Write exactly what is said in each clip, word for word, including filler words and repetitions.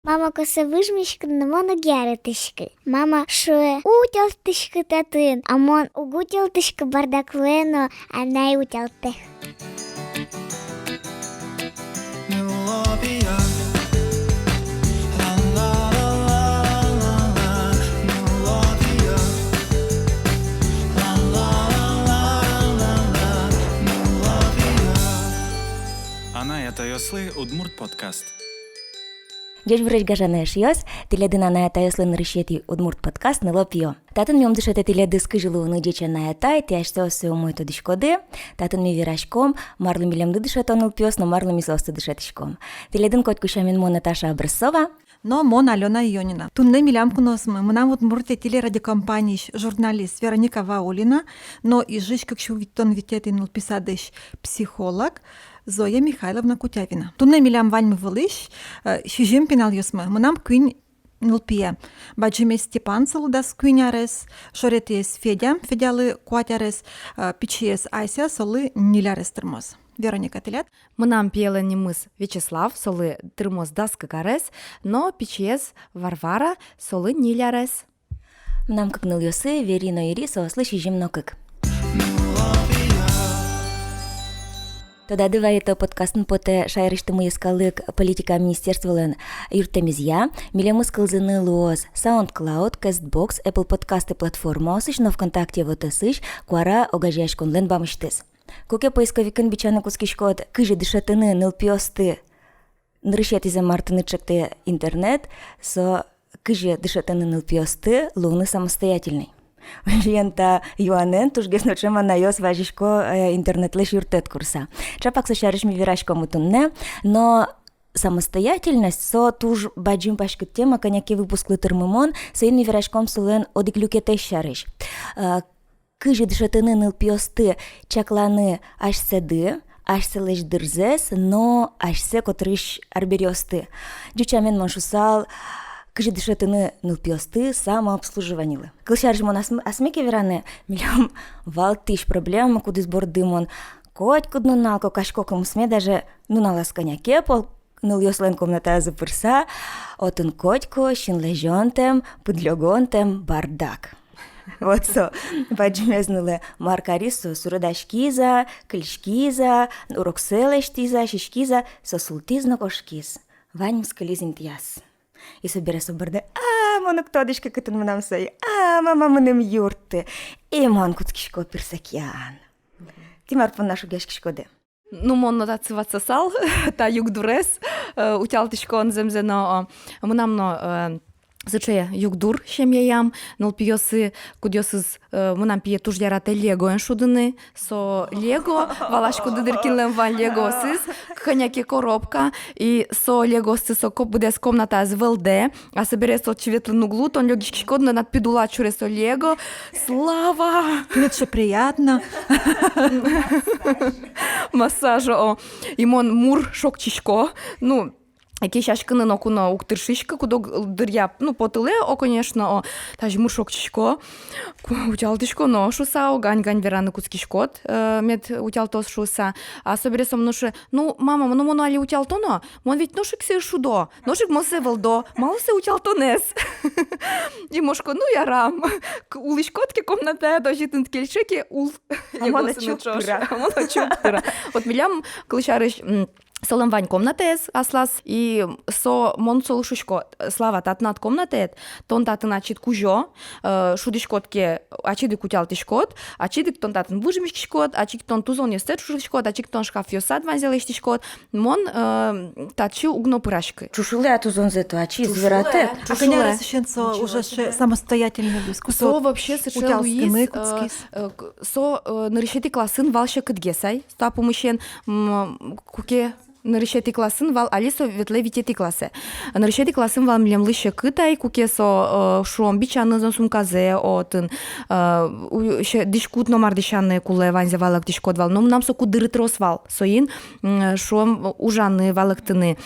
Мама косэ выж миськыны, но мон уг яратӥськы. Мама шуэ: «Утялтӥськы татын», а мон уг утялтӥськы, бардак луэ но, анай утялтэ. Анай-атайёслы удмурт подкаст. Ӟечбуресь, гажано эшъёс! Тӥледын анай-атайёслы нырысетӥ удмурт подкаст «Ныло-пиё». Татын ми ум дышетэ тӥледыз, кызьы луыны ӟеч анай-атай, тӥ асьсэос сое умой тодӥськоды. Татын ми вераськом, марлы милемды дышето нылпиос но марлы ми соосты дышетӥськом. Тӥледын котьку сямен мон, Наташа Образцова. Но мон, Алёна Ионина. Туннэ милям куноосмы: «Мынам Удмуртие» телерадиокомпаниысь журналист Вероника Ваулина но Ижысь кык сю витьтон витетӥ нылпи садысь психолог Зоя Михайловна Кутявина. Туннэ милям ваньмы вылысь, э, сизьым пиналъёсмы. Мынам куинь нылпие. Бадӟымез Степан, солы дас куинь арес, шоретӥез Федя, Федялы куать арес, э, пичиез Ася, солы ньыль арес тырмоз. Вероника, тӥляд? Мынам пиелэн нимыз Вячеслав, солы тырмоз дас кык арес, но пичиез Варвара, солы ньыль арес. Мынам кык нылъёсы, Вери но Ири, соослы сизьым но кык. Тодады вайытом, подкастын потэ шаерысьтымы йӧскалык политика министерстволэн юрттэмезъя. Милемыз кылзыны луоз SoundCloud, Castbox, Apple подкасты платформаосысь но ВКонтакте вотэсысь «Куара» огазеяськонлэн бамысьтыз. Куке поисковикын бичаны кутскиськод, кызьы дышетыны нылпиосты, нырысетӥзэ мар тыныд чектэ интернет, со «кызьы дышетыны нылпиосты луыны самостоятельной». Озьыен, та юанэн тужгес но ӵем анайёс вазисько, э, интернетлэсь юрттэт курыса. Чапак со сярысь ми вераськомы туннэ, но самостоятельность — со туж бадӟым паськыт тема, кӧня ке выпусклы тырмымон. Соин ми вераськом солэн одӥг люкетэз сярысь. Э, кызьы дышетыны нылпиосты чакланы асьсэды, асьсэлэсь дырзэс но асьсэ котырысь арбериосты. Ӟуч сямен мон шуысал: кызьы дышетыны нылпиосты самообслуживанилы. Кылсярысь, мон асм-, асме ке вераны, милям валтӥсь проблемамы, кудӥз борды мон котькуд нунал кокасько кымысме, даже нуналаз кӧня ке пол нылъёслэн комнатаязы пырыса, отын котьку син лэзёнтэм, пыдлёгонтэм бардак. Вот со бадӟымез нылы мар кариз: со суредаськиз-а, кылиськиз-а, уроксэ лэсьтӥз-а, сиськиз-а, со султӥз но кошкиз. Ваньмыз кылиз интыяз. И собере со борды: «А, мон уг тодӥськы, кытын мынам сое. А, мама мыным юртты». И мон кутскисько пирсэкъян. Тӥ мар понна шугъяськиськоды? Ну, мон но татчы ватсасал та югдурез, э, утялтӥськон зэмзэ но, э, мынам но, э, сыӵе югдур семьяям. Нылпиосы, кудъёсыз, э, мынам пие туж яратэ легоен шудыны. Со лего, валаськоды дыр, кинлэн вань легоосыз, кӧня ке коробка, и со легоосты со ко-, быдэс комнатаез вӧлдэ. А собере со отчы ветлыны уг лу, тон лёгиськиськод но, тынад пыд улад шуре со лего. Слава! Тыныд же приятно. Массаж, о. И мон мур шокчисько. Ну, кесяськыны ноку но уг тыршиськы, кудог дыръя, ну, потылэ, о, конечно, о. Тазьы мур шокчисько. Ку-, утялтӥсько но шуыса, о, гань-гань вераны кутскиськод, э, мед утялтоз шуыса. А собере со мыным шуэ: «Ну, мама, ну, мон али утялтоно, мон ведь нош ик сое шудо, нош ик мон сое вӧлдо, малы сое утялтонэз?» И мон шуисько: «Ну, ярам». К-, улӥськод ке комнатаяд озьы, тыныд кельше ке, ул. А мон легоосын ӵош. А мон ӵук тыра. Вот милям, кылсярысь, м, солэн вань комнатаез аслаз, и со, мон солы шуисько: «Слава, та тынад комнатаед, тон татын ачид кузё, э, шудӥськод ке, ачид ик утялтӥськод, ачид ик тон татын выж миськиськод, ачид ик тон тузонъёстэд ӵушылӥськод, ачид ик тон шкафъёсад ваньзэ лэсьтӥськод, мон, э, татчы уг но пыраськы». Ӵушылэ-а тузонзэ-то ачиз? Ӵушылэ. Вератэк. А кӧня аресысен со уже самостоятельный луиз? Со вообще сыӵе луиз, утялтыны, э, кутскиз. Э, к-, со, э, нырысетӥ классын вал секытгес ай, со та пумысен, м, куке нырысетӥ классын вал, али со ветлэ витетӥ классэ. Нырысетӥ классын вал милемлы секыт ай, куке со, э, шуом, бичаны но сумкаез отын, э, у-, се-, дӥськут но мар дӥсяны кулэ, ваньзэ валэктӥськод вал. Но мынам соку дыры трос вал, соин, м, шуом, ужаны, валэктыны.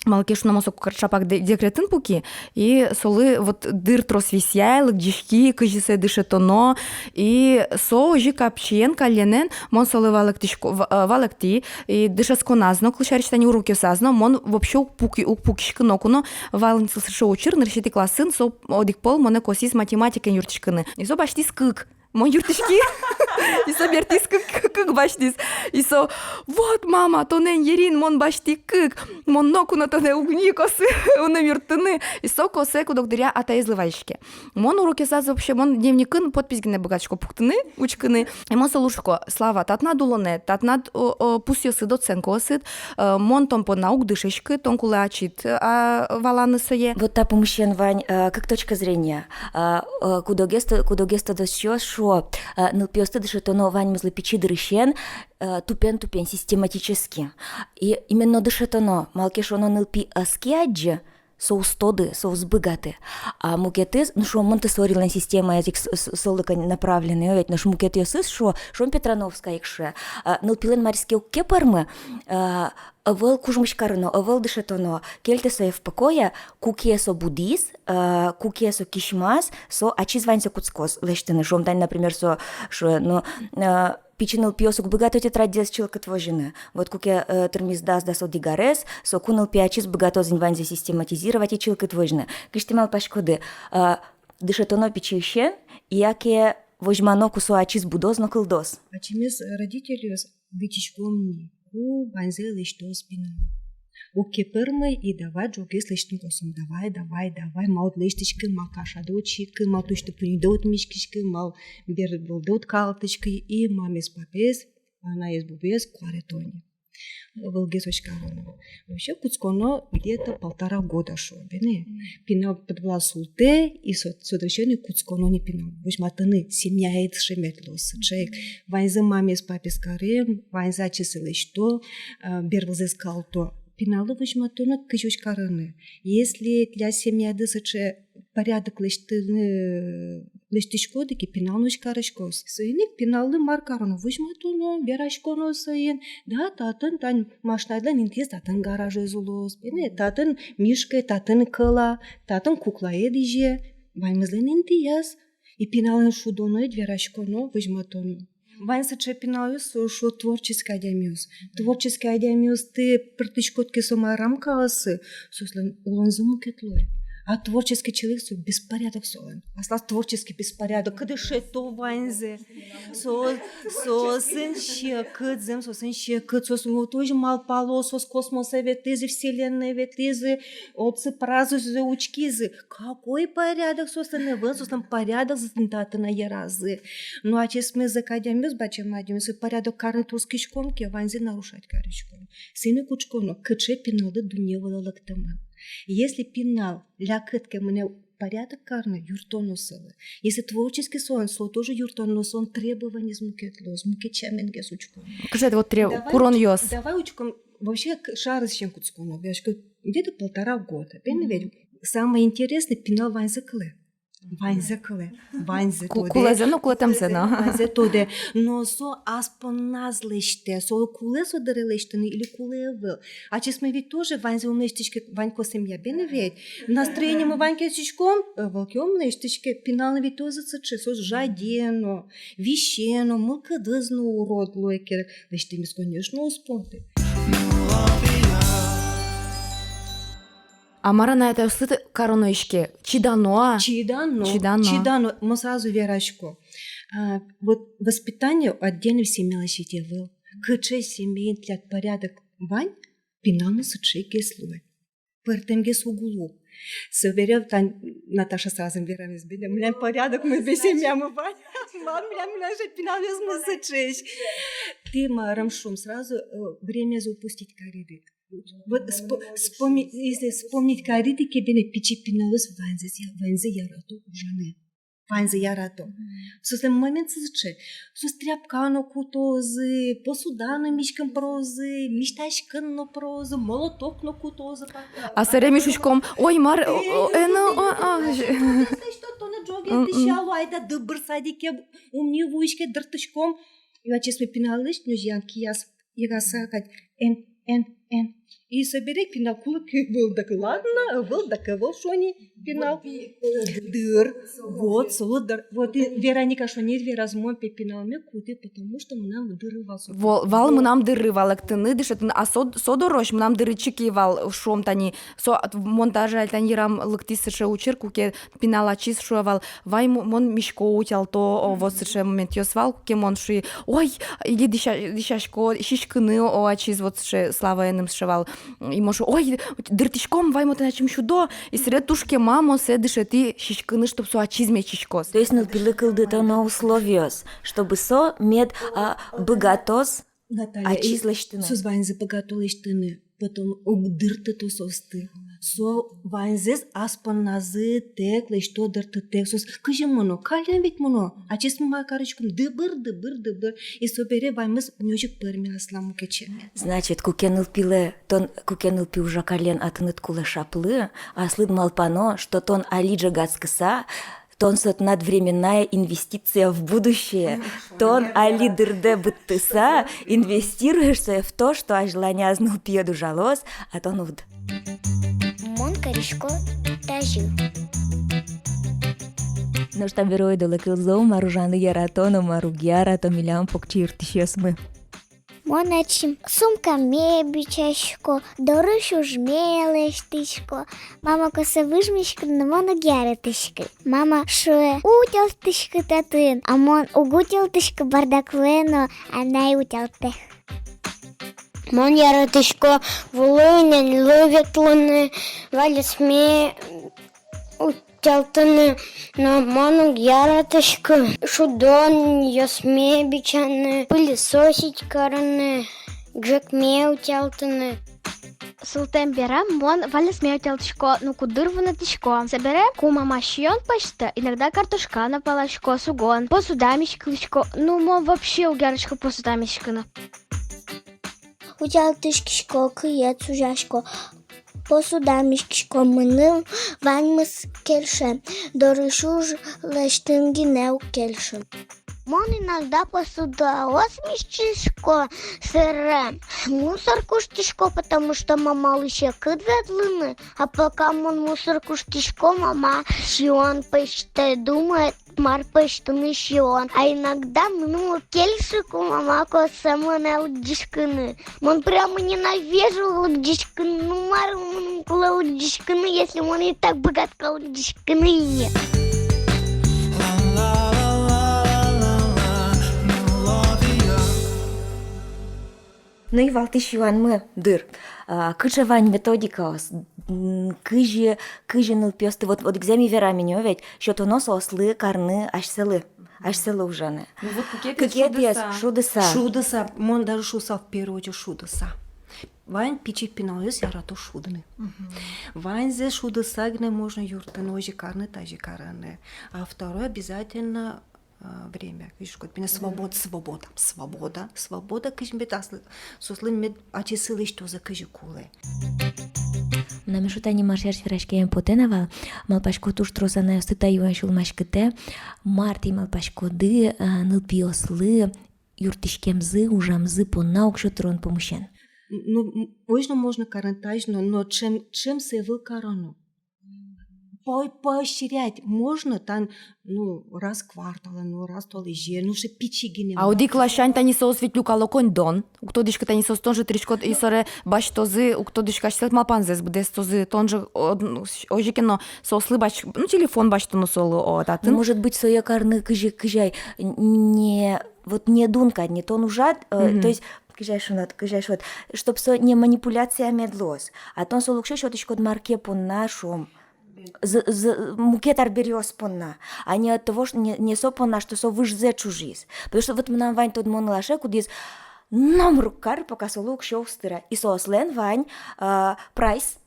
Малы ке шуоно, мон соку кар-, ӵапак де-, декретын пуки, и солы вот дыр трос висъяй, лыдӟиськи, кызьы сое дышетоно, и со озьы капчиен, калленэн, мон солы валэктӥсько, ва-, э, валэктӥ, и дышетсконаз но, кылсярысь, тани урокъёсаз но, мон вообще уг пуки-, уг пукиськы ноку но, вал ини сыӵе учыр, нырысетӥ классын, со одӥг пол монэ косӥз математикаен юрттӥськыны. И со басьтӥз кык. Мон юрттӥськи. И со бертӥз кык, кык басьтӥз. И со: «Вот, мама, тонэн йырин мон басьтӥ кык. Мон ноку но тонэ уг ни косы унэм юрттыны». И со косэ куд-ог дыръя атаезлы вазиське. Мон урокъёсаз вообще, мон дневникын подпись гинэ быгатӥсько пуктыны, учкыны. И мон солы шуисько: «Слава, татын-а улонэд, татын-а, о, о, пусъёсыд, оценкаосыд, э, мон тон понна уг дышетскы, тон кулэ ачид, а, валаны сое». Вот та пумысен вань, э, кык точка зрения. А, э, куд-огез то-, куд-огез тодосчиос шуо, э, нылпиосты дышетоно ваньмызлы пичи дырысен, э, тупен-тупен, систематически. И именно дышетоно, малы ке шуоно, нылпи ӧз ке адӟы, со уз тоды, со уз быгаты. А мукетыз, ну, шуом, Монтессорилэн системаез ик с-, с-, солы кӧня направленный, о, ведь, нош мукетъёсыз, шуо, шуом, Петрановская ик шуэ, э, нылпилэн марез ке уг ке пӧрмы, э, ӧвӧл кужмысь кароно, ӧвӧл дышетоно, кельтэ сое в покое, куке со будӥз, э, куке со кисьмаз, со ачиз ваньзэ кутскоз лэсьтыны. Шуом, тани, например, со шуэ, ну, э, пичи нылпиос уг быгато тетрадьзэс чылкыт возьыны. Вот куке, э, тырмиз дас, дас одӥг арес, соку нылпи ачиз быгатоз ини ваньзэ систематизировать и чылкыт возьыны. Кызьы тӥ малпаськоды, э, дышетоно пичиысен, яке возьмано, ку со ачиз будоз но кылдоз? Ачимес, э, родительёс, витиськом ни, ку ваньзэ лэсьтоз пинал. Уг ке пӧрмы, и давай ӝоггес лэсьтыны косом. Давай, давай, давай, мал уд лэсьтӥськы, мал кашадо чикы, мал тусьты-пуньыдо уд миськиськы, мал бервылдо уд калтӥськы, и мамез, папез, анаез, бубыез куаретоно. Вылгес оскароно. Вообще кутсконо где-то полтора года, шуо, бен-а. Пинал пыд вылаз султэ, и со, со дырысен ик кутсконо ни пинал возьматыны, семьяед шемет луоз сыӵе ик. Ваньзэ мамез, папез каре, ваньзэ ачиз лэсьто, э, бервылзэс калто. Пиналлы возьматоно, кызьы оскарыны. Если тӥляд семьяды сыӵе порядок лэсьтыны, лэсьтӥськоды ке, пинал но оскариськоз. Соин ик пиналлы мар кароно? Возьматоно, вераськоно соин. Да, татын тань машинадлэн интыез, татын гаражез улоз. Бен-а, татын мишкаед, татын кӧла, татын куклаед изе. Ваньмызлэн интыяз. И пиналэн шудоно ик, вераськоно, возьматоно. Вань сыӵе пиналъёс, со, шуо, творческий адямиос. Творческий адямиосты пыртӥськод ке со мар рамкаосы, соослэн улонзы мукет луэ. А творческий человек — со беспорядок солэн. Аслаз творческий беспорядок. Кыдышето ваньзэ. Со, соосын секыт, зэм, соосын секыт. Соос вот озьы малпало, соос космосэ ветлӥзы, вселеннойе ветлӥзы, отчы пыразы, сое учкизы. Какой порядок соослэн? Ӧвӧл соослэн порядокзы татын-а, йыразы. Но ачиз ми зӧк адямиос, бадӟым адямиос, порядок карыны трос киськом ке, ваньзэ нарушать кариськом. Соин ик учконо, кыӵе пиналды дунне вылэ лыктэмын. Если пинал лякыт ке мынэ порядок карыны, юрттоно солы. Если творческий солэн, со тоже юрттоно, но солэн требованиез мукет луоз, мукет сяменгес учконо. Кыӵе вот треб-, куронъёс. Давай уч-, давай учком, вообще к-, шарысен кутсконо, верасько, где-то полтора года, бен-а ведь? Самое интересное, пинал ваньзэ кылэ. Ваньзэ кылэ, ваньзэ тодэ. Кулэзэ но, кулэтэмзэ но. Ваньзэ тодэ. Но со ас понназ лэсьтэ, солы кулэ со дыре лэсьтыны или кулэ ӧвӧл. Ачиз ми ведь тоже ваньзэ ум лэсьтӥське, вань косэмъя, бен-а ведь? Настроениемы вань ке, лэсьтӥськом, ӧвӧл ке, ум лэсьтӥське, пинал но ведь тоже сыӵе, со жаден но, висен но, мылкыдыз но урод луэ ке, лэсьтэмез, конечно, уз поты. А мар анай-атайёслы кароно иське? Чидано-а? Чидано. Чидано. Чидано. Мон сразу верасько. А, вот воспитание отдельно в семьялы сётэ ӧвӧл. Кыӵе семьяын тӥляд порядок вань, пинал но сыӵегес луэ. Пӧртэмгес уг лу. Собере тань Наташа сразу верамез, бен-а, милям порядокмы, бен, семьямы вань. Мар милям, милям же пиналъёсмы сыӵеесь. Тӥ, марым, шуом, сразу, э, времязэ упустить кариды. Вот спо-, споми-, если вспомнить кариды ке, бен-а, пичи пиналъёс ваньзэ, ваньзэ ярато ужаны. Ваньзэ ярато. Соослэн моментсы сыӵе. Соос тряпка но кутозы, посуда но миськыны пырозы, мисьтаськыны но пырозы, молоток но кутозы. А собере ми шуиськом: «Ой, мар, о, о, э, ну, о, о». Что-то на джоге дышало, айда дыбыр садике, ум ни вуиське, дыртӥськом. И ачиз ми пиналлэсь нёжъян кияз йыгаса кадь: «Эн, эн, эн». И собере пинал кулэ ке ӧвӧл дак, ладно, ӧвӧл дак ӧвӧл, шуо ни, пинал. Дыр, вот, солы дыр. Вот и Вероника шуэ ни, вераз: мон пе пиналме кутӥ, потому что мынам дыры вал со. Вал, вал мынам дыры валэктыны, дышетыны, а со, со дорозь мынам дыры чик ӧй вал, шуом, тани, со, а, монтаже али тани йырам лыктӥз сыӵе учыр, куке пинал ачиз шуэ вал: вай мо-, мон мисько утялто, о, вот сыӵе моментъёс вал, куке мон шуи: ой, или дӥся-, дӥсясько, сиськыны, о, ачиз, вот сыӵе Славаеным сыӵе вал. И мон шуи: ой, дыртӥськом, вай мон тонэ ачим сюдо. И собере туж кема мон сое дышетӥ сиськыны, чтоб со ачиз мед сиськоз. То есть нылпилы кылдытоно условиос, чтобы со мед, а, быгатоз Наталья, ачиз лэсьтыны. Соос ваньзэ быгато лэсьтыны, потом уг дыртыто соосты. Со ваньзэс ас понназы тэк лэсьто, дыртытэк. Соос кызьы мыно, каллен ведь мыно. Ачиз мар кариськоз, дыбыр, дыбыр, дыбыр. И собере ваньмыз нёжик пӧрме аслам мукет сямен. Значит, куке нылпилы тон, куке нылпи ужа каллен, а тыныд кулэ шаплы, аслыд малпано, что тон али ӝегатскыса, тон со тынад временная инвестиция в будущее. Тон али дырдэ быдтыса инвестируешь сое в то, что азьланяз нылпиед ужалоз, а тон уд. Мон карисько тазьы. Нош табере ойдолэ кылзом, мар ужаны ярато но мар уг ярато милям покчи юрттӥсьёсмы. Мон ачим сумкаме бичасько, дорысь ужме лэсьтӥсько. Мама косэ выж миськыны, но мон уг яратӥськы. Мама шуэ: утялтӥськы татын, а мон уг утялтӥськы, бардак луэ но, анай утялтэ. Мон яратӥсько вулы, няньлы ветлыны, валесме утялтыны, но мон уг яратӥськы шудонъёсме бичаны, пылесосить карыны, ӝӧкме утялтыны. Султэм берам мон валесме утялтӥсько, ну, кудыр вунэтӥсько. Собере, ку мама сиён пӧзьтэ, иногда картошка но паласько, сугон, посуда миськылӥсько. Ну, мон вообще уг яратӥськы посуда миськыны. Утялтӥськисько, кыед сузясько, посуда миськисько, мыным ваньмыз кельше, дорысь уж лэсьтыны гинэ уг кельшы. Мон иногда посудаос миськисько, собере мусор куштӥсько, потому что мамалы секыт ветлыны, а пока мон мусор куштӥсько, мама сиён пӧзьтэ, думает, мар пӧзьтыны сиён. А иногда мыным уг кельшы, ку мама косэ монэ лыдӟиськыны. Мон прямо ненавижу лыдӟиськыны. Ну, мар мыным кулэ лыдӟиськыны, если мон и так быгатӥсько лыдӟиськыны ини. Ну и валтӥсь юанмы, дыр. А, кыӵе вань методикаос, м, кызьы, кызьы нылпиосты, вот, вот одӥгзэ ми верам ини, о, ведь, сётоно соослы карны асьсэлы, асьсэлы ужаны. Ну вот кыкетӥез, кыкетӥез шудыса. Шудыса. Шудыса, мон даже шуысал, в первую очередь шудыса. Вань пичи пиналъёс ярато шудыны. Мгм. Ваньзэ шудыса гинэ можно юрттыны, озьы карны, тазьы карны. А второе, обязательно а, время. Кызьы шуод, пиналъёслы свобод-, свобода, свобода, свобода, кызьы мед аслы, соослы мед ачиз лэсьтоз кызьы кулэ. Мынам эшшо тани мар сярысь вераськеме потэ на вал, малпасько, туж трос анайёсты та юан сюлмаськытэ, мар тӥ малпаськоды, а, нылпиослы юрттӥськемзы, ужамзы понна уксё тырон пумысен? Ну, м, озьы но можно карыны, тазьы но, но чем, чем сое ӧвӧл кароно. По-, поощрять можно, тани, ну, раз кварталэ, ну, раз толэзе, ну, ше пичи гинэ. А одӥг ласянь тани соос ведь люкало коньдон. Уг тодӥськы, тани соос тон же тырӥськод, и собере басьтозы, уг тодӥськы, асьсэлэсь малпанзэс быдэстозы, тон же, о, ну, озьы ке но соослы бась-, ну, телефон басьтоно солы, о, татын. Ну, может быть, сое карны кызьы, кызьы ай, н-, не, вот не дун кадь, не тон ужад, э, мгм, то есть, кызьы ай шуод, кызьы ай шуод, чтоб со не манипуляция мед луоз. А тон солы уксё сётӥськод мар ке понна, шуом, з-, з-, мукет арбериос понна, а не от того, что не, не со понна, что со выжзэ чужиз. Потому что вот мынам вань тодмо нылаше, кудӥз номыр уг кары, пока солы уксё уз тыра. И соослэн вань, а, прайс.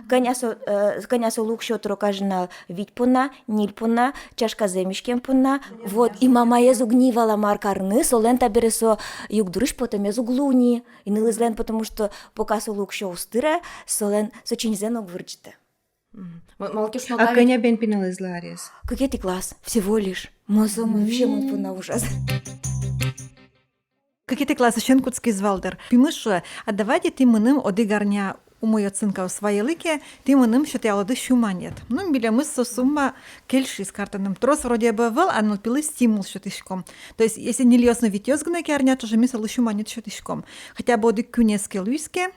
Кӧня со, э, кӧня солы уксё тыро каждый нунал: вить понна, ньыль понна, чашказэ миськем понна. Вот, и мамаез уг ни вала, мар карны, солэн табере со югдурысь потэмез уг луы ни. И нылызлэн, потому что пока солы уксё уз тыра, солэн со чиньызэ но уг вырӟытэ. Мгм. Ма-, малы ке шуоно, а кӧня бен пиналэзлы арес? Кыкетӥ класс, всего лишь. Мон со, мон вообще, мон понна ужаз. Кыкетӥ классысен кутскиз вал дыр. Пимы шуэ: «А давайте тӥ мыным одӥг арня умой оценкаос ваелы ке, тӥ мыным сётъялоды сю манет». Ну, милемыз со сумма кельшиз картаным. Трос вроде бы ӧвӧл, а нылпилы стимул сётӥськом. То есть, если ньыльёс но витьёс гинэ ке арня ӵоже, ми солы сю манет сётӥськом. Хотя бы одӥг куинез ке луиз ке,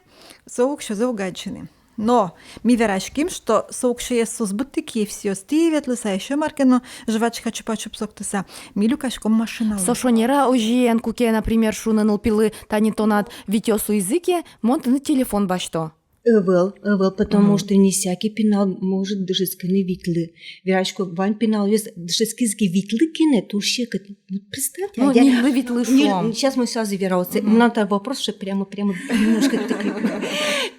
со уксёзэ уг адӟы ни. Но ми вераським, что со уксёез соос быдтӥ К Ф С-ъёстӥ ветлыса, ещё мар ке но, жвачка, чупа-чупс октыса, ми люкаськом машиналы. Со шонер-а озьыен, куке, например, шуны нылпилы: «Тани тонад витьёс луизы ке, мон тыныд телефон басьто»? Ӧвӧл, ӧвӧл, потому что не всякий пинал может дышетскыны витьлы. Верасько, вань пиналъёс дышетскизы ке витьлы гинэ, туж секыт. Вот представьте, ну, а я ньыльлы, витьлы, ньыль-, шуом. Сейчас мы сразу вераськом. Мгм. Мынам та вопрос уже прямо, прямо немножко такой.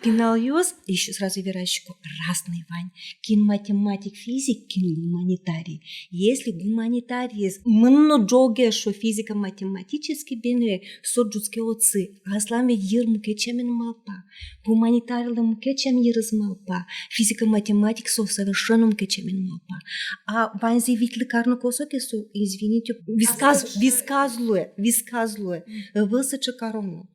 Пиналъёс, ещё сразу верасько, разный вань. Кин математик, физик, кин гуманитарий. Если гуманитариез мынэ ӝоге, шуо, физико-математический бен, со ӝутске отчы. Аслам ведь йыр мукет сямен малпа. Гуманитарийлэн мукет сям йырыз малпа, физико-математик со совершенно мукет сямен малпа. А ваньзэ витьлы карны косо ке, со, извините, висказ, висказ луэ, висказ луэ. Ӧвӧл сыӵе кароно.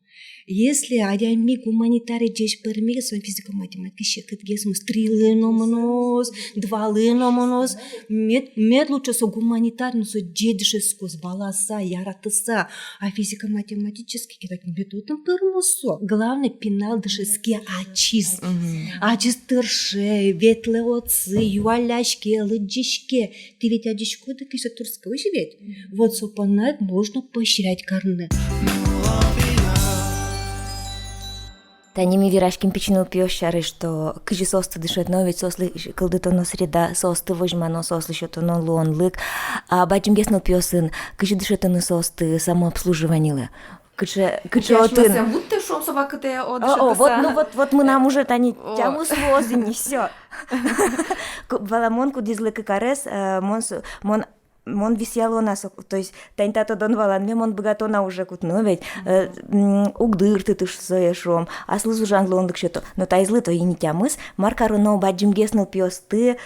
Если адями гуманитарий ӟеч пӧрме ке, со физико-математика секытгес мыноз, трилы но мыноз, двалы но мыноз. Мед, мед лучше со гуманитарий но, со ӟеч дышетскоз, валаса, яратыса. А физико-математический ке, так, бетутын пӧрмоз со. Главное, пинал дышетске ачиз. Мгм. Ачиз тырше, ветлэ отчы, юалляське, лыдӟиське. Тӥ ведь адӟиськоды ке, со тыршиське, озьы ведь? Мгм. Вот со понна можно поощрять карыны. Тани ми вераським пичи нылпиос сярысь, что кызьы соосты дышетоно, ведь соослы кылдытоно среда, соосты возьмано, соослы сётоно луонлык. А бадӟымгес нылпиосын кызьы дышетоно соосты самообслуживанилы? Кыӵе, кыӵе отын? Вуттэ, шуом, со вакытэ, о, о, вот, дышетыса. Ну вот, вот мынам уже тани тямыс луоз ини, всё. Ку-, валамон, кудӥзлы кык арес, э, мон с-, мон мон висъяло на со, то есть тани та тодон-валанме мон быгато на уже кутыны, ведь, э, м, уг дырты тыш сое, шуом, аслыз ужан луонлык сёто. Но таизлы то ини тямыс, мар кароно бадӟымгес нылпиосты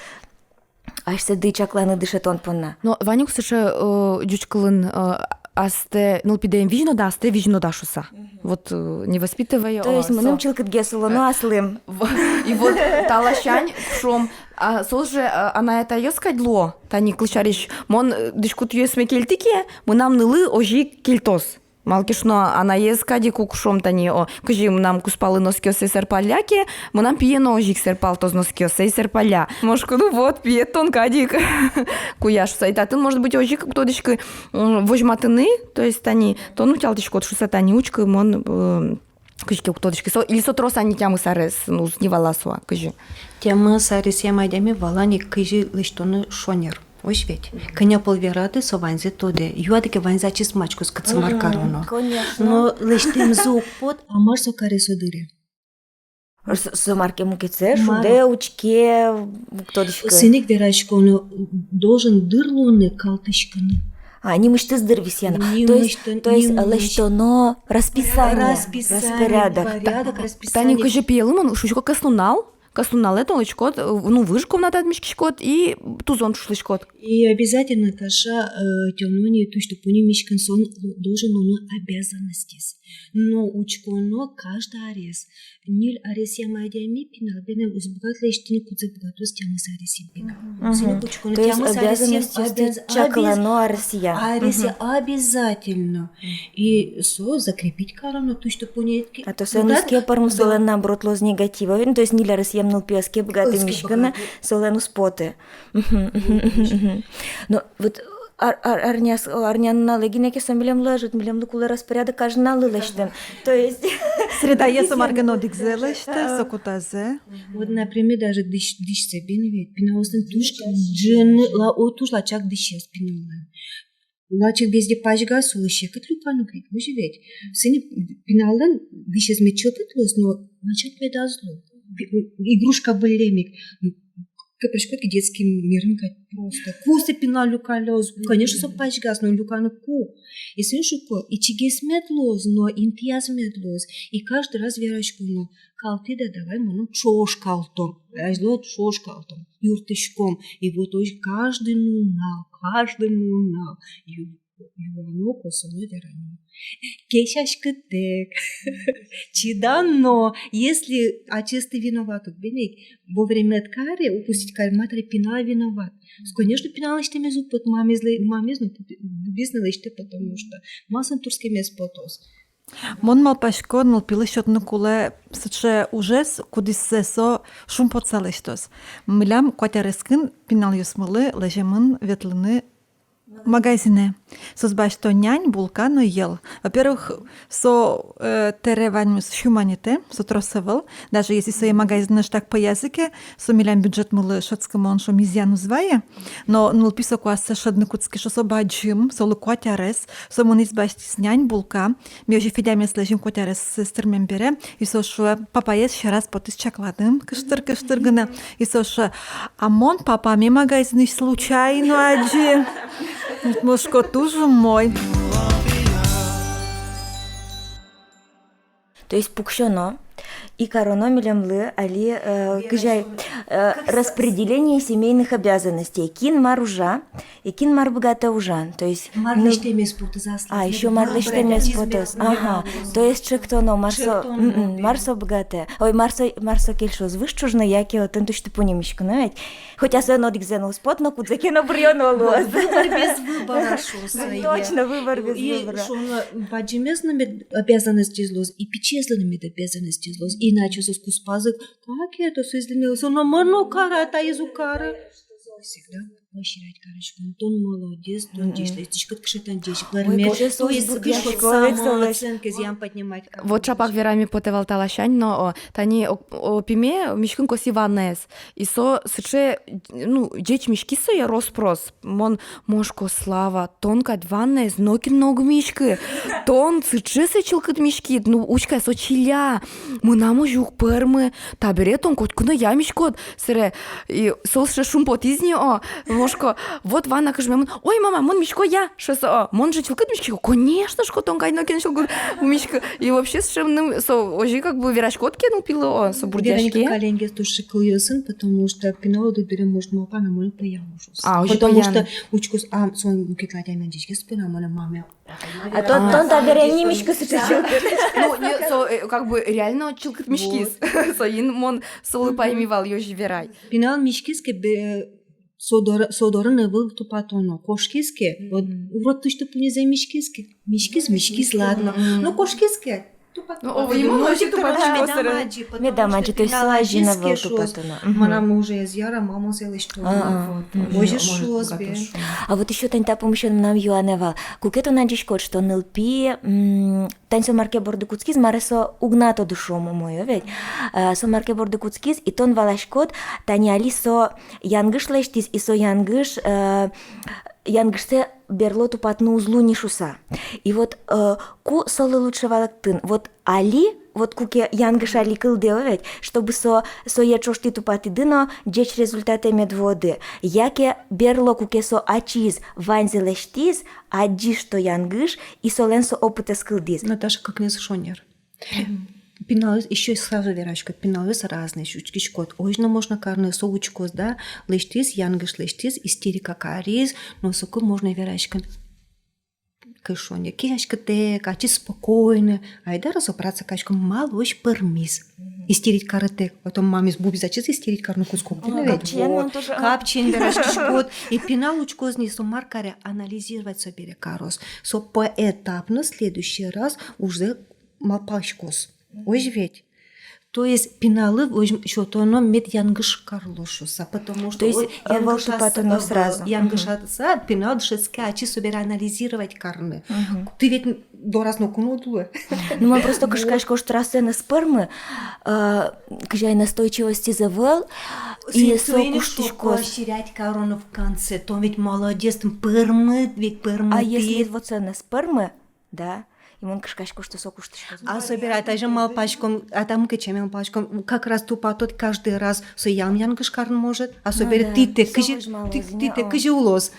асьсэды чакланы дышетон понна? Но вань ук сыӵе, э, ӟуч кылын, э, астэ нылпидэм визьнода, астэ визьнода шуса. Мгм. Вот, э, не воспитывая, то есть, о, мыным со чылкытгес улоно аслым. В-, и вот та ласянь, шуом, а соос же, а, анай-атайёс кадь луо, тани кылсярысь, мон, э, дӥськутъёсме кельтӥ ке, мынам нылы озьы ик кельтоз. Малы ке шуоно, анаез кадь ик ук, шуом, тани, о, кызьы мынам кузпалы носкиосэ сэрпалля ке, мынам пие но озьы ик сэрпалтоз, носкиосэ сэрпалля. Мон шуисько, ну вот, пиед тон кадь ик куяш шуса. И татын, может быть, озьы ик уг тодӥськы, м, возьматыны, то есть тани тон утялтӥськод шуса, тани учкы, мон, э, кызьы ке уг тодӥськы со, или со трос-а ни, тямыс арес, ну, уз ни вала со-а, кызьы? Тямыс аресъем адями вала ни, кызьы лэсьтоно шонер. Озьы ведь? Кӧня пол верады, со ваньзэ тодэ. Юады ке, ваньзэ ачиз мачкоз, кытчы мар кароно. Конечно. Но лэсьтэмзы уг поты, а мар со каре со дыре? Со, со мар ке мукетсэ шудэ, учке, уг тодӥськы. Соин ик вераськоно, должен дыр луыны калтӥськыны. А, нимысьтыз дыр висъяно. То есть, нимысьтыз, то есть, нимысьтыз. Лэсьтоно расписание. Расписание, распорядок. Порядок, расписание. Тани кызьы пиелы, мон шуисько, кӧснунал, кӧснуналэ тон лэзиськод, ну, выж комнатад миськиськод и тузон ӵушлиськод. И обязательно, Таша, э, тямыс нунал туж тупуньы миськон, со должен луыны обязанностез. Но учконо каждый арес. Ньыль аресъем адями пинал бен уз быгаты лэсьтыны, кудзэ быгатоз тямыс аресъем пинал. Мгм. Соин ик учконо, то есть тямыс аресъем обязанностез обяз-, чаклано аресъя. Аресъя обязательно. И со закрепить кароно, туж тупуньы ке. А то со нуналэ ке пӧрмоз, солэн, наоборот, луоз негатив. Ну, то есть ньыль аресъем нылпи ӧз ке быгаты миськыны, солэн уз поты. Мгм, мгм, мгм, мгм. Но вот ар-, ар-, арняс-, о, арня нуналэ гинэ ке со милемлы ӧжыт, милемлы кулэ распорядок каждый нуналлы лэсьтыны. То есть средаез со мар ке но одӥгзэ лэсьтэ, со кутазэ. Вот, например, даже дӥсь-, дӥсьсэ бен ведь, пиналъёслэн туж ӝыны, ла-, о, туж лачак дӥсез пиналлэн. Лачак везде пазьгаз, солы секыт люканы ук, озьы ведь. Соин ик пиналлэн дӥсез мед чылкыт луоз, но лачак медаз лу. Пи-, игрушка выллем ик. Кыпырскод ке детский мирын кадь просто. Кусэ пинал люкалоз, конечно, со пазьгаз, но люканы ку. И соин шуко, ичигес мед луоз, но интыяз мед луоз. И каждый раз вераськоно: калтӥд-а, давай мыным ӵош калтом. Азьло ӵош калтом. Юрттӥськом. И вот озьы каждый нунал, каждый нунал. Ю-, Юано, косоно, верано. Кесяськытэк. Чидано. Если ачиз тӥ виноват ук, бен ик, вовремя ӧд каре, упустить каре, матыре пинал виноват. Конечно, пинал лэсьтэмез уг поты, мамез лэ-, мамез но, бубиз но лэсьтэ, потому что мар со турскемез потоз. Мон малпасько, нылпилы сётыны кулэ сыӵе ужез, кудӥзсэ со шумпотыса лэсьтоз. Милям куать арескын пиналъёсмылы лэземын ветлыны магазинэ. Соос басьто нянь, булка но йӧл. Во-первых, со, э, тэре ваньмыз сюманетэ, со трос ӧвӧл. Даже если сое магазинэ ӵошак пӧязы ке, со милям бюджетмылы шӧдскымон, шуом, изъян уз вае. Но нылпи соку ассэ шӧдыны кутске, шуо, со бадӟым, солы куать арес, со мынӥз, басьтӥз нянь, булка. Ми озьы Федямес лэзим куать арес тырмем бере, и со шуэ: папаез сьӧраз потӥз чакладым, кыштыр-кыштыр гинэ. И со шуэ: а мон папаме магазинысь случайно адӟи. Мон шуисько: туж умой. То есть пуксёно и кароно милемлы али, э, кызьы ай, э, распределение семейных обязанностей. Кин мар ужа, и кин мар быгатэ ужан. То есть, мар, ну, лэсьтэмез потоз аслаз. А, ещё мар лэсьтэмез потоз. Ага. То есть чектоно, мар со, м-м, мар со быгатэ. Ой, мар со, мар со кельшоз: выж ӵужно яке отын тусьты-пуньы миськыны ведь. Хотя соин одӥгзэ но уз поты, но кудзэ ке но быръёно луоз. Выбор без выбора, шуо сое. Точно, выбор без выбора. И шуоно, бадӟымезлы но мед обязанностез луоз, и пичиезлы но мед обязанностез луоз. Иначе соос куспазы: как это, соизлы но, со номыр но уг кара, таиз уг кара. Всегда поощрять кариськом: тон молодец, тон ӟеч лэсьтӥськод, кыӵе тон ӟеч. Ой, пӧрме. То есть кыӵе самооценка, зӥян поднимать кариськом. Вот ӵапак вераме потэ вал та ласянь но, о, тани о, о, пиме миськыны косӥ ваннаез. И со сыӵе, ну, ӟеч миськиз сое рос-прос. Мон, мон шуисько: Слава, тон кадь ваннаез нокин но уг миськы. Тон сыӵе сое чылкыт миськид, ну, учкы ай, со чиля. Мынам озьы уг пӧрмы. Табере тон котьку но я миськод. Сэре, и со сыӵе шумпотӥз ни, о, мон шуисько: вот ванна кыжмемын. Ой, мама, мон мисько, я, шуэ со, о. Мон же чылкыт миськисько. Конечно, шуисько, тон кадь нокин чылкыт уг миськы. И вообще сыӵе мыным со озьы как бы вераськод ке нылпилы, о, со бурдъяське. Вероника каллен гес туж ик кылъёсын, потому что пинал одно бере может малпаны: мон пӧям, шуса. А, озьы пӧям. Потому что учкоз, а, со мукет ладямен ӟечгес пӧям, мынам маме. А тон, тон табере ӧй ни миськы сыӵе чылкыт. Ну, не, со, э, как бы реально чылкыт миськиз. Вот. Соин мон солы пайми вал, озьы верай. Пинал миськиз ке, бе-, со дор-, со дорын ӧвӧл тупатоно. Кошкиз ке, вот, урод тусьты-пуньызэ миськиз ке, миськиз, миськиз, ладно. Но кошкиз ке, тупатоно. Ну, о, ему озьы тупатоно. Медам адӟи, потому что медам адӟи, то есть пинал со азьын ӧвӧл тупатоно. Мынам уже ӧз яра, мама сое лэсьтоз. А, а. Вот. Озьы шуоз бен. А вот ещё тани та пумысен мынам юанэ вал. Куке тон адӟиськод, что нылпи, м, тани со мар ке борды кутскиз, маре со уг на тоды, шуом, умой-а ведь. Э, со мар ке борды кутскиз, и тон валаськод, тани али со янгыш лэсьтӥз, и со янгыш, э, янгышсэ берло тупатыны уз луы ни шуса. И вот, э, ку солы лучше валэктыны? Вот али, вот куке янгыш али кылдэ, о ведь, чтобы со, сое ӵош тӥ тупатӥды но ӟеч результатэ мед вуоды. Яке берло, куке со ачиз ваньзэ лэсьтӥз, адӟиз, что янгыш, и солэн со опытэз кылдӥз. Наташа, кыкнэз шонер. Пиналъёс, ещё сразу вераськод, пиналъёс разные, учкиськод. Озьы но можно карыны, со учкоз, да, лэсьтӥз, янгыш лэсьтӥз, истерика кариз, но соку можно вераськыны. Кышонья, кияськытэк, ачиз спокойно. Айда разобраться кариськом, малы озьы пӧрмиз. Истерить карытэк. Потом мамез, бубиз, ачиз истерить карыны кутскоз. Капчиен вераськиськод. И пинал учкоз ни, со мар каре, анализировать собере кароз. Со поэтапно следующий раз уже малпаськоз. Озьы ведь. То есть пиналлы озьы сётоно, мед янгыш карло шуса, потому что... То есть ӧвӧл тупатоно сразу. Янгышаса, пинал дышетске ачиз собере анализировать карыны. Тӥ ведь дораз ноку но уд улы. Ну, мон просто кышкасько, что раз соин ӧз пӧрмы, э, кызьы ай, настойчивостез ӧвӧл, и со куштӥськоз. Поощрять кароно в конце. Тон ведь молодец, тон пӧрмы, ведь пӧрмы. А если вот соин ӧз пӧрмы, да? И мон кышкасько, что со куштӥськоз. А собере ай тазьы малпаськом, а та мукет сямен малпаськом, как раз тупатод каждый раз, со ян-, янгыш карыны может. А собере тӥтэк кызьы, тӥтэк кызьы улоз.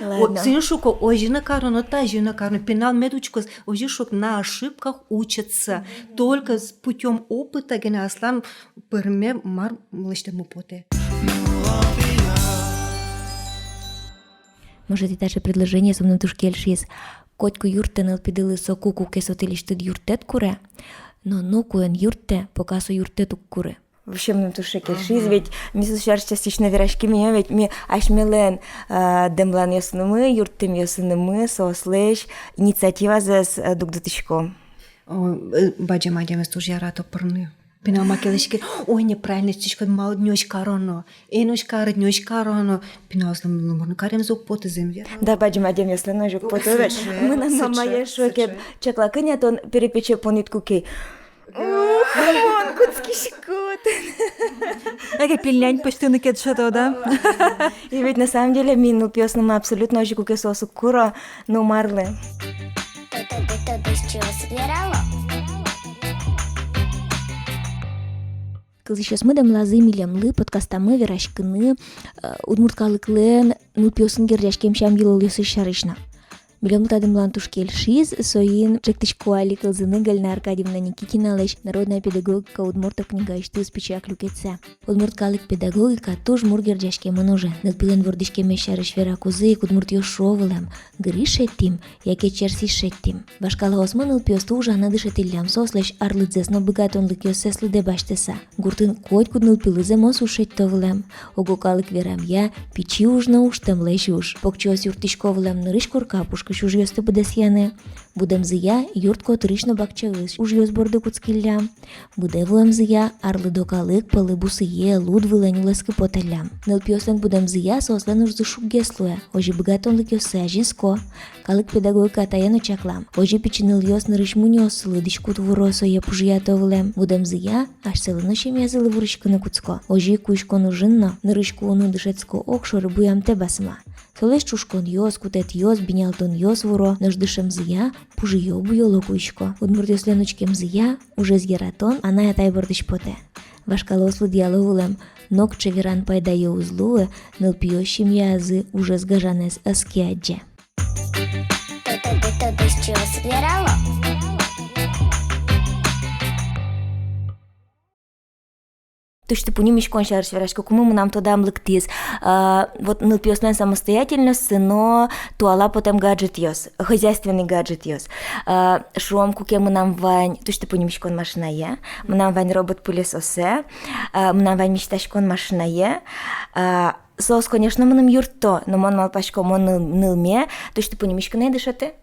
Ладно. Соин шуко, озьы но кароно, тазьы но кароно, пинал мед учкоз, озьы шуко, на ошибках учатся. Только с путём опыта гинэ аслам пӧрме, мар лэсьтэммы потэ. Может, и таӵе предложение со мыным туж кельшиз. Котьку юрттэ нылпидылы соку, куке со тӥлесьтыд юрттэт куре, но ноку эн юрттэ, пока со юрттэт уг куры. Вообще, мыным туж кельшиз, ведь ми со сярысь частично вераським ини, ведь ми асьмелэн, а, дэмланъёсынымы, юрттэмъёсынымы соослэсь инициативазэс, а, дугдытӥськом. О, э, бадӟым адямиос туж ярато пырны. Пинал маке лэсьтӥське: ой, неправильно лэсьтӥськод, малы нёсь кароно, эн озь кары, нёсь кароно. Пиналъёслэн, ну, мон каремзэ уг поты, зэм вера. Да, бадӟым адямиослэн озь уг поты. Сыӵе, мынам мамае шуэ ке: чакла, кӧня тон перепече понӥд куке. Ух, мон кутскисько. Яке пельнянь пӧзьтыны ке дышето, да? И ведь на самом деле ми нылпиосынымы абсолютно озьы, куке соос уг куро, ну, марлы. Кылзӥсьёсмы дэмлазы милемлы подкастамы вераськыны, э, удмурт калыклэн нылпиосын герӟаськем сям-йылолъёсыз сярысь но. Милемлы та дэмлан туж кельшиз, соин ӵектӥсько али кылзыны Галина Аркадьевна Никитиналэсь «Народная педагогика удмуртов» книгаысьтыз пичияк люкетсэ. Удмурт калык педагогика туж мур герӟаськемын уже. Нылпилэн вордӥськемез сярысь веракузы ик удмуртъёс шуо вылэм: гырись шедьтӥм яке черсӥсь шедьтӥм. Вашкалаосмы нылпиосты ужаны дышетӥллям соослэсь арлыдзэс но быгатонлыкъёссэс лыдэ басьтыса. Гуртын котькуд нылпилы зэмос уж шедьто вылэм. Ого калык верамъя, пичи уж но — ужтэмлэсь уж. Покчиос юрттӥсько вылэм нырысь корка пушкысь ужъёсты быдэсъяны. Будэмзыя юрт котырысь но бакчаысь ужъёс борды кутскиллям. Быдэ вуэмзыя арлыдо калык пӧлы бусые, луд вылэ нюлэскы потэллям. Нылпиослэн будэмзыя соослэн ужзы шуггес луэ, озьы быгатонлыкъёссы азинско. Калык педагогика тае но чаклам. Озьы пичи нылъёс нырысь мунёоссылы дӥськут вуро, сое пужыято вылэм. Будэмзыя асьсэлы но семьязылы вуриськыны кутско. Озьы ик куиськон ужын но нырысь куыны дышетско огшоры буямтэ басма. Солэсь ӵушконъёс, кутэтъёс, бинялтонъёс вуро, нош дышемзыя пужыё-буёло куисько. Удмуртъёслэн учкемзыя ужез яратон анай-атай бордысь потэ. Вашкалаос лыдъяло вылэм: нокыӵе веран пайдаё уз луы, нылпиос семьязы ужез гажанэз ӧз ке адӟе. Тусьты-пуньы миськон сярысь вераськыкумы, мынам тодам лыктӥз. А, вот нылпиослэн самостоятельностьсы но туала потэм гаджетъёс, хозяйственный гаджетъёс. А, шуом, куке мынам вань тусьты-пуньы миськон машинае, мынам вань робот-пылесосэ, а, мынам вань мисьтаськон машинае, а, соос, конечно, мыным юртто, но мон малпасько, мон ныл-, нылме тусьты-пуньы миськыны ӧй дышеты.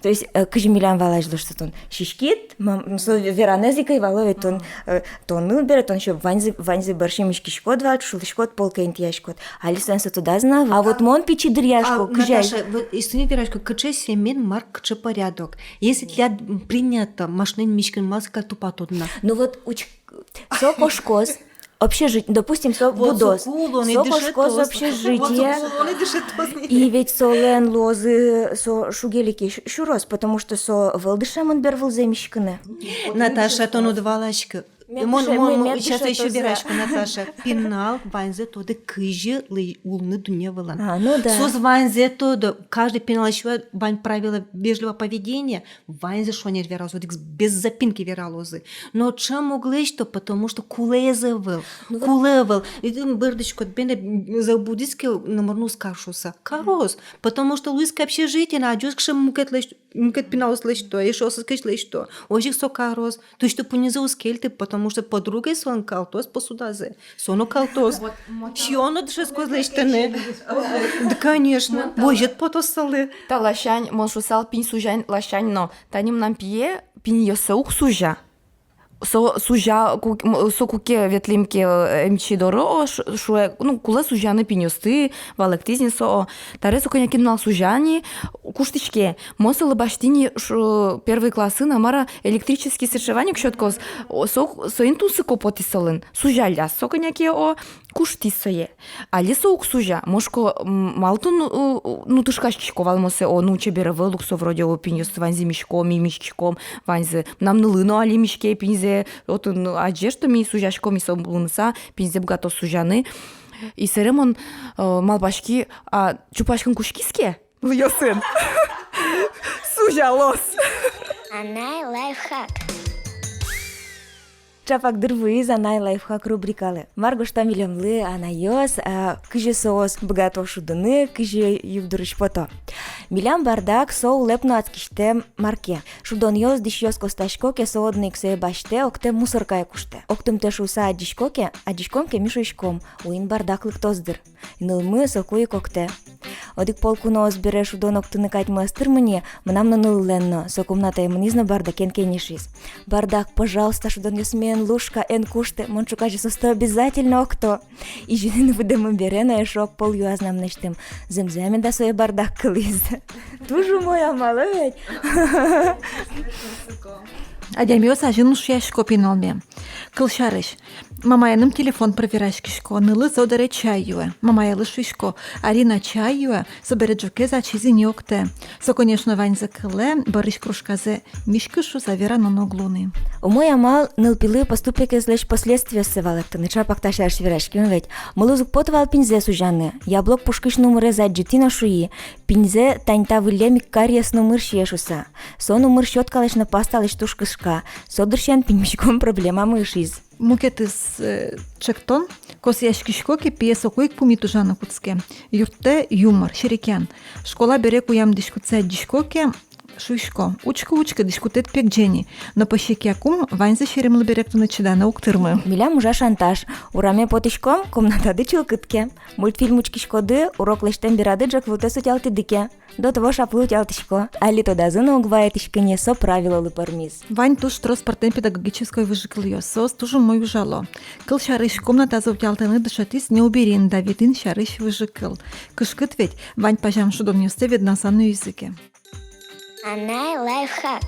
То есть, э, кызьы милям валазь луо, что тон сиськид, мам, со веранэз ик ӧй вало ведь, тон, э, тон ныл бере, тон ещё ваньзы, ваньзы бӧрсьы миськиськод вал, ӵушылӥськод, полкаын тӥяськод. Али соин со тодаз на. А вот мон пичи дыръя, а, шуко, кызьы ай. Наташа, вот истыны верасько, кыӵе семьяын мар, кыӵе порядок. Если тӥляд, м, принято машинаен миськыны, малы со кадь тупатод на? Ну вот уч-, со кошкоз общежитие, допустим, со будоз, со кошкоз общежитие. И ведь солэн луозы со шугелике сю-, сюроз, потому что со ӧвӧл дышемын бервылзэ миськыны. Наташа, тон уд валаськы. Мон, мон, мон сейчас ещё верасько, Наташа. Пинал ваньзэ тодэ, кызьы лы-, улыны дунне вылын. А, ну да. Соос ваньзэ тодо, каждый пинал ещё вань правила вежливого поведения, ваньзэ шонер вералозы, одӥгзэ без запинки вералозы. Но ӵем уг лэсьто, потому что кулэез ӧвӧл. Ну вот. Кулэ ӧвӧл. И ты бӧрдӥськод, бен, забудӥськод, номыр но уз кар шуса. Кароз. Потому что луиз ке общежитие, на адӟоз, кыӵе мукет лэсь-, мукет пиналъёс лэсьто, эшшо соос кызьы лэсьто. Озьы ик со кароз. Тусьты-пуньызэ уз кельты, потому что подругае солэн калтоз посудазэ. Со но калтоз. Сиён но дышетскоз лэсьтыны. Да, конечно. Возьыт потоз солы. Та ласянь, мон шуысал, пинь сузянь ласянь но. Тани мынам пие пиньёссэ уг сузя. Со сузя, ку-, м, со куке ветлӥм ке, э, эмчи доры, о, ш-, шуэ, ну, кулэ сузяны пиньёсты, валэктӥз ни со, о. Таре со кӧня ке нунал сузя ни, куштӥське. Мон солы басьтӥ ни, ш-, первый классын, а мар-а, электрический сыӵе вань ук щёткаос. О, со, соин тунсыко потӥз солэн. Сузялляз со кӧня ке, о, куштӥз сое. Али со уг сузя. Мон шуко, м, малы тон, у, у, ну, тышкаськиськод вал, мон сое, о, ну, чебер ӧвӧл ук со вроде, о, пиньёсты ваньзэ мисько, ми миськиськом ваньзэ. Мынам нылы но али миське пиньзэ, отын, ну, адӟе, что ми сузяськом, и со луныса пиньзэ быгатоз сузяны. И сэре мон, э, малпаськи, а чупаськыны кутскиз ке нылъёсын, сузялоз. Анай лайфхак. Чапак дыр вуиз анай лайфхак рубрикалы. Мар гожто милемлы анайёс, а, кызьы соос быгато шудыны, кызьы югдурысь пото. Милям бардак — со улэп но адскисьтэм мар ке. Шудонъёс, дӥсьёс костасько ке, со одно ик сое басьтэ, октэ, мусоркае куштэ. Октымтэ шуыса адӟисько ке, адӟиськом ке, ми шуиськом: уин бардак лыктоз, дыр. Нылмы соку ик октэ. Одӥг пол куноос бере шудон октыны кадь ӧз тырмы ни, мынам но нылылэн но. Со комнатае мынӥз но бардакен кенешиз: «Бардак, пожалуйста, шудонъёсме эн лушка, эн кушты, мон ӵуказе соосты обязательно окто». Изьыны но выдэммы бере но эшшо ог пол юаз на мынэсьтым: «Зэмзэ-а меда сое бардак кылӥз?» Туж умой амал, о ведь? Адямиос азьын ушъясько пиналме. Кылсярысь, мамаеным телефон пыр вераськисько, нылы со дыре чай юэ. Мамаелы шуисько: «Арина чай юэ, собере ӝокез ачиз ини октэ». Со, конечно, ваньзэ кылэ, бӧрысь кружказэ миськы шуса вераны но уг луы ни. Умой амал — нылпилы поступокезлэсь последствиоссэ валэктыны. Ӵапак та сярысь вераським ведь. Мылыз уг поты вал пиньзэ сузяны. Яблок пушкысь нумырез адӟытӥ но шуи: «Пиньзэ тань та выллем ик кариес нумыр сие», — шуса. Со нумыр щёткалэсь но пасталэсь туж кышка. Со дырысен пинь миськон проблемамы ышиз. Мукетыз, э, ӵектон: косъяськисько ке, пие соку ик пумит ужаны кутске. Юрттэ юмор, серекъян. Школа бере куям дӥськутсэ адӟисько ке, шуисько: «Учкы, учкы, дӥськутэд пегӟе ни». Но пӧсекъя кум ваньзэ серемлы берыктыны чиданы уг тырмы. Милям ужа шантаж: ураме потӥськом, комнатады чылкыт ке. Мультфильм учкиськоды, урок лэсьтэм берады ӝӧк вылтэс утялтӥды ке. До того шаплы утялтӥсько. Али тодазы но уг вайытӥськы ни, со правилолы пӧрмиз. Вань туж трос пӧртэм педагогической выжыкылъёс, соос туж умой ужало. Кылсярысь, комнатазэ утялтыны дышетӥз «Не убери, не дави» сярысь выжыкыл. Кышкыт ведь, вань пазям шудонъёстэ веднаса нуизы ке. Анай лайфхак.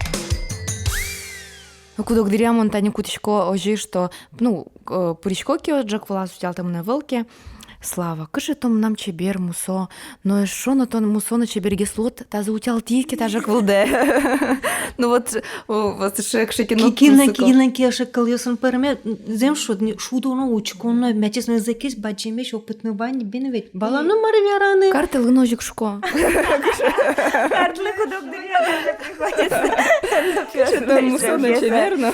Куд-ог дыръя мон тани кутӥсько озьы, что, ну, э, пырисько ке ӝӧк вылаз, утялтэмын ӧвӧл ке: «Слава, кыӵе тон мынам чебер, мусо, но эшшо но тон мусо но чебергес луод, тазэ утялтӥд ке та ӝӧк вылдэ». Ну вот, о, вот эшшо кыӵе ке но тунсыко. Кинлэн ке эшшо кылъёсын пӧрме, зэм шуод ни, шудоно, учконо, мячесной зэкесь, бадӟымесь опытной вань, бен ведь. Баланы мар вераны? Картлы но озьы ик шуко. Картлы куд-ог дыръя даже приходится. Кыӵе тон мусо но чебер но.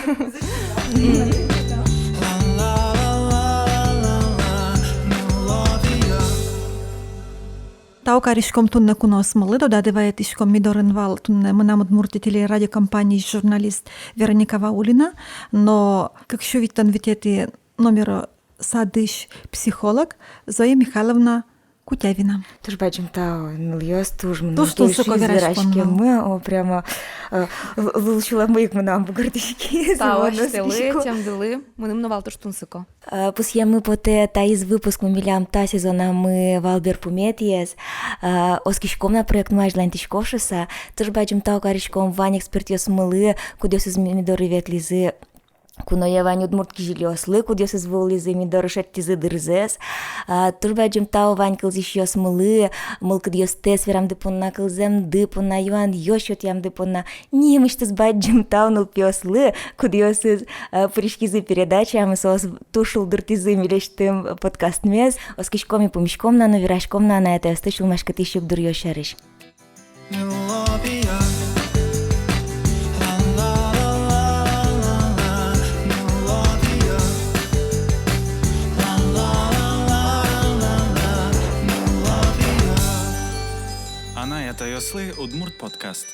Тау кариськом туннэ куноосмылы. Тодады вайытӥськом, ми дорын вал туннэ «Мынам Удмуртие» телерадиокомпаниысь журналист Вероника Ваулина но кык сю витьтон витетӥ номеро садысь психолог Зоя Михайловна Кутявина. Туж бадӟым тау, нылъёс, туж мыным кельшиз вераськеммы. О, прямо, э, л-, лулсюлэмы ик мынам бугыртӥськиз. Тау асьтэлы, тямдылы, мыным но вал туж тунсыко. Э, пусъеммы потэ, таиз выпускмы милям та сезонамы вал берпуметӥез. Э, оскиськом на, проектмы азьланьтӥськоз шуыса. Туж бадӟым тау кариськом вань экспертъёсмылы, кудъёсыз ми доры ветлӥзы. Куное вань удмурт кизилиослы, кудъёсыз вуылӥзы ми доры, шедьтӥзы дырзэс. А, туж бадӟым тау вань кылзӥсьёсмылы, мылкыдъёстэс верамды понна, кылзэмды понна, юанъёс сётъямды понна. Нимысьтыз бадӟым тау нылпиослы, кудъёсыз, а, пыриськизы передачаямы, соос туж шулдыртӥзы милесьтым подкастмес. Оскиськом и пумиськом на но, вераськом на анай-атайёсты сюлмаськытӥсь югдуръёс сярысь. Анай-атайёслы удмурт подкаст.